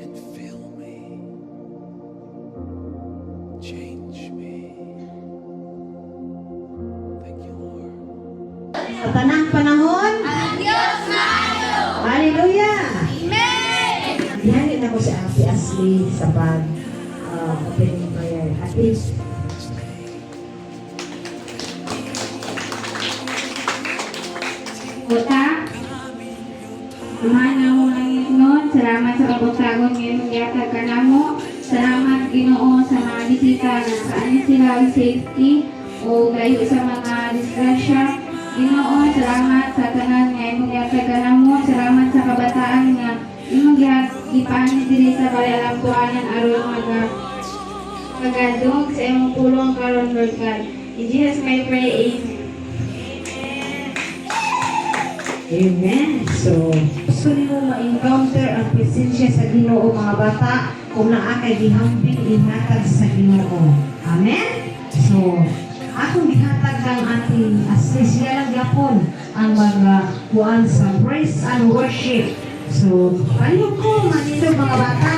And fill me. Change me. Thank you, Lord. Sa tanang panahon, Ang Diyos maayo. Hallelujah! Amen. Ihani na ko si Ate Ashley sa pag opening prayer. Ate, Uta, Amahan nga mo langitnon, salamat sa kabutagon ngayon gihatag kanamo. Salamat, Ginoo, sa mga bisita nga saan sila safety o layo sa mga disgrasya. Ginoo, salamat sa tanan nga imong gihatag kanamo. Salamat sa kabataan nga imong gipaani diri sa Balay Alampuanan aron magadungog sa imong pulong karon, Lord God. In Jesus my pray, Amen. Amen. So, gusto nimo ma-encounter ang presensya sa Ginoo, mga bata, kung naa kay gihambing, ihatag sa Ginoo. Amen? So, akong gihatag kang ating Ashley, siya lang gyapon ang mga kuan sa praise and worship. So, palihog ko manindog, mga bata.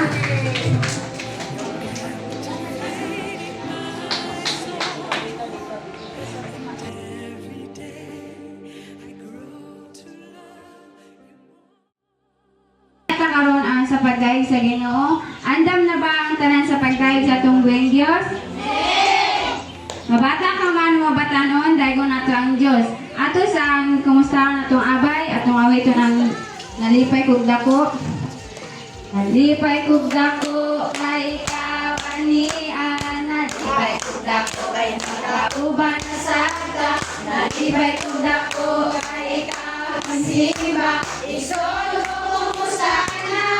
Every day I grow to love. Ta karon ang sa pagdayeg sa Ginoo. Andam na ba ang tanan sa pagdayeg sa atong buhing Dios? Mabata ka man o mabatanon, daygon nato ang Dios. Ato sa ang kumusta natong abay, atong awiton ang "Nalipay Kog Dako". Nalipay kog dako kay ikaw ani ana. Nalipay kog dako kay magkauban na sabta. Nalipay kog dako kay ikaw ang simba. Igsoon ko, kumusta ka na?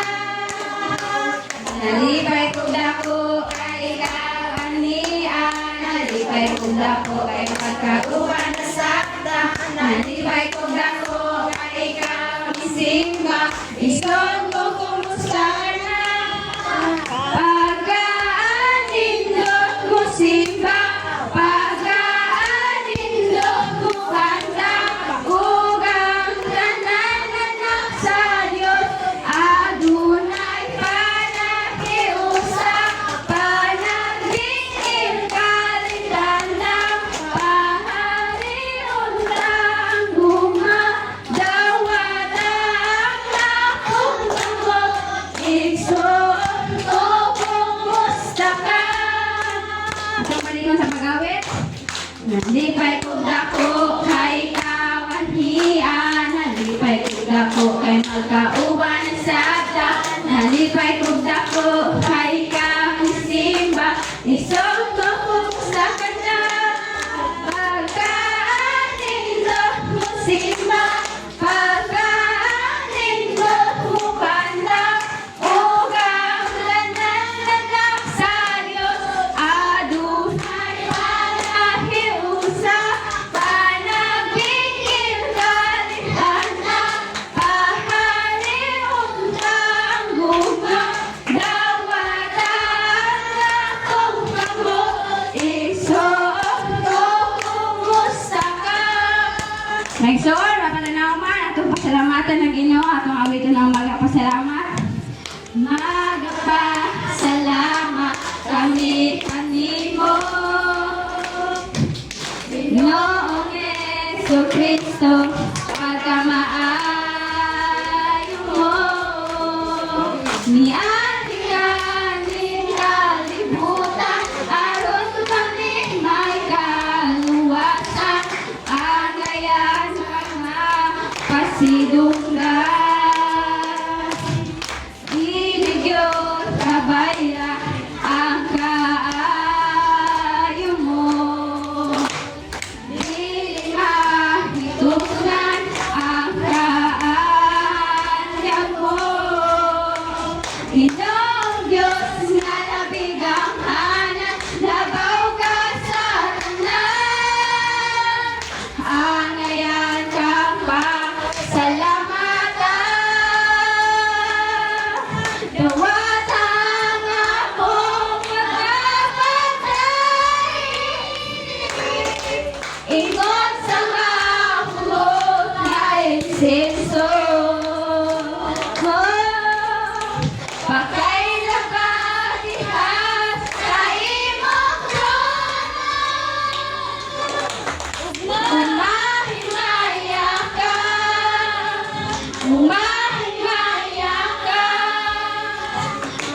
Nalipay kog dako kay ikaw ani ana. Nalipay kog dako kay magkauban na sabta. Nalipay kog dako kay ikaw ang simba. Igsoon ko, kumusta ka na? Pagkaanindot mo simba, pagkaanindot mo kanta, ug ang tanan anak sa Dios, adunay panakiusa, panagbingil kalintana, paharion ang gugma, dawata ang akong kamot, igsoon ko, kumusta ka? Atong balikon sa pag-awit. Nalipay kog dako kay ikaw anian. Nalipay kog dako kay magkauban sabta. Nalipay kog dako kay ikaw ang simba. Igsoon ko, kumusta ka na? Pagkaanindot mo simba, pagkaanindot mo kanta, ug ang tanan anak sa Dios, adunay panahiusa, panagbingil kalintana, paharion ang gugma, dawata ang akong kamot, igsoon ko, kumusta ka? Nagsoon, mapatanaw man, atong pasalamatan ng Ginoo, atong awiton ang magapasalamat. Magapasalamat kami kanimo, Ginoong Hesu Kristo, pagkamaayo mo. Niadto ka ning kalibutan, aron kami may kaluwasan, angayan mga pasidunggan. Dili gyud kabaya ang kaayo mo. Dili mahitungdan. Humahimaya ka,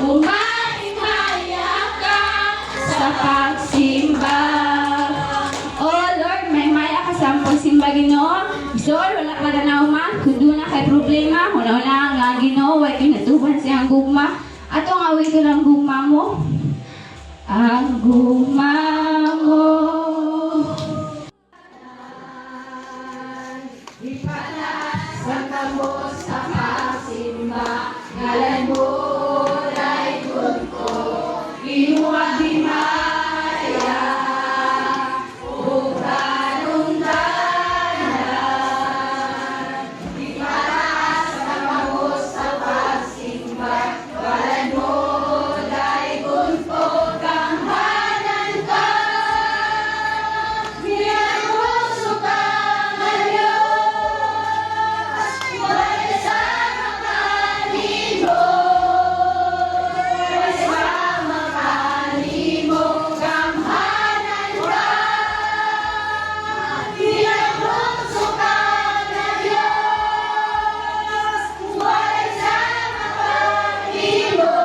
humahimaya ka sa pagsimba. Oh Lord, mahimaya ka sa pagsimba, Ginoo. Sol, wala ka na man, kung duna kay problema, wala wala nga Ginoo, way kinatuban siyang gugma. Atong awiton ang gugma mo. Ang gugma mo. Ipataas ang kamot sa pagsimba, ngalan mo daigong ko, imo ang himaya, ug kanungdanan. Ipataas ang kamot sa pagsimba, ngalan mo daigong ko, gamhanan ka. Ginapugso ka nga Diyos, walay sama kanimo, walay sama kanimo, gamhanan ka. Ginapugso ka nga Diyos, walay sama kanimo,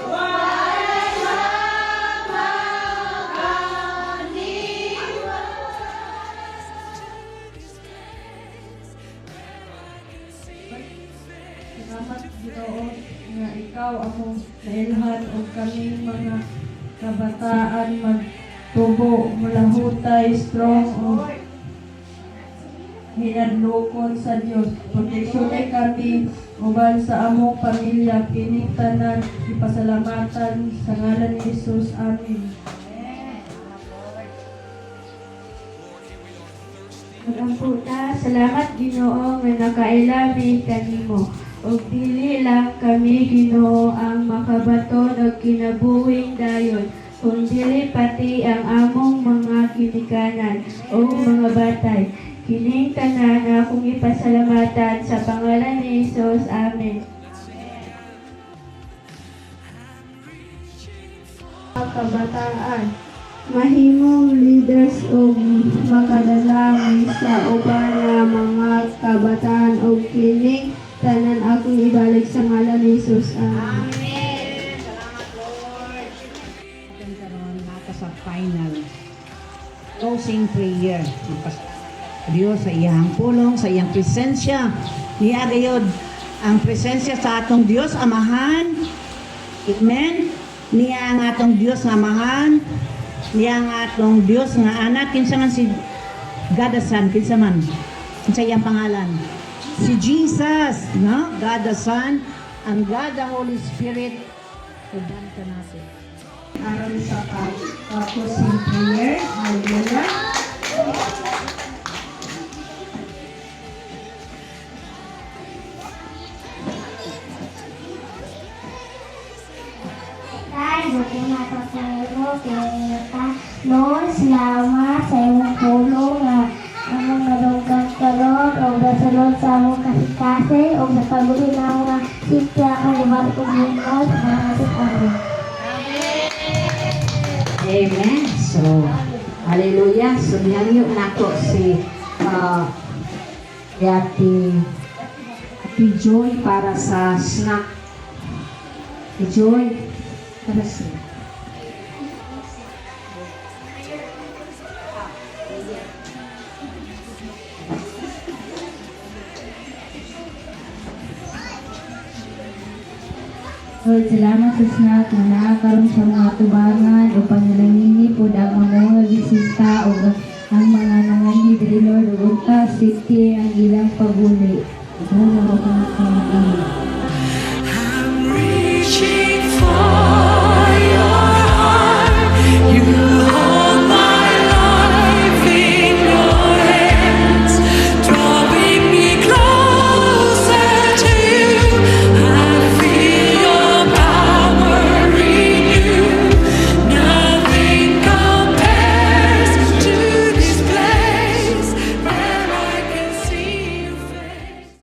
walay sama kanimo. To this place where I can see Salamat, Ginoo, nga ikaw among nailhan ug kaming mga kabataan magtubo, mulahutay, strong ug hinadlokon sa Dios. Proteksyon kami uban sa among pamilya, kining tanan ipasalamatan sa ngalan ni Jesus. Amen. Magamputa, salamat, Ginoo, nga nakaila mi kanimo. Ug dili lang kami, Ginoo, ang makabaton og kinabuhing dayon, kung dili pati ang among mga ginikanan ug mga batay. Kining tanan akong ipasalamatan sa pangalan ni Jesus. Amen. Kabataan mahimong leaders ug makadala mi sa uban nga mga kabataan ug kining tanan akong ibalik sa ngalan ni Jesus. Amen. Amen. Salamat, Lord. Atin karon nata sa final closing prayer. Magpasalamat sa Dios sa iyang pulong, sa iyang presensya. Niya gayod ang presensya sa atong Dios Amahan. Amen. Niya ang atong Dios nga Amahan. Niya ang atong Dios nga Anak. Kinsa man si God the Son? Kinsa man? Kinsa iyang pangalan? Si Jesus, no? God the Son, ang God the Holy Spirit. Uban ka natin. Aron sa pag closing prayer. Hallelujah. Tay, buti matuturo kita. Lord, salamat sa imong pulong nga among nadunggan karon og nasulod sa among kasing-kasing ug sa paguli na nga sitya ang gubat ug lingkod sa ating. Amen. Amen. So, hallelujah. So, nihangyo nako si Ate Joy para sa snack. Ate Joy, para sa snack. Lord, salamat sa snack na naa karon sa mga tubangan o panalangini pod ang mga bisita o ang mga nanganhi diri, Lord, ug unta safety ang ilang paguli. Ikaw na ako. I'm reaching for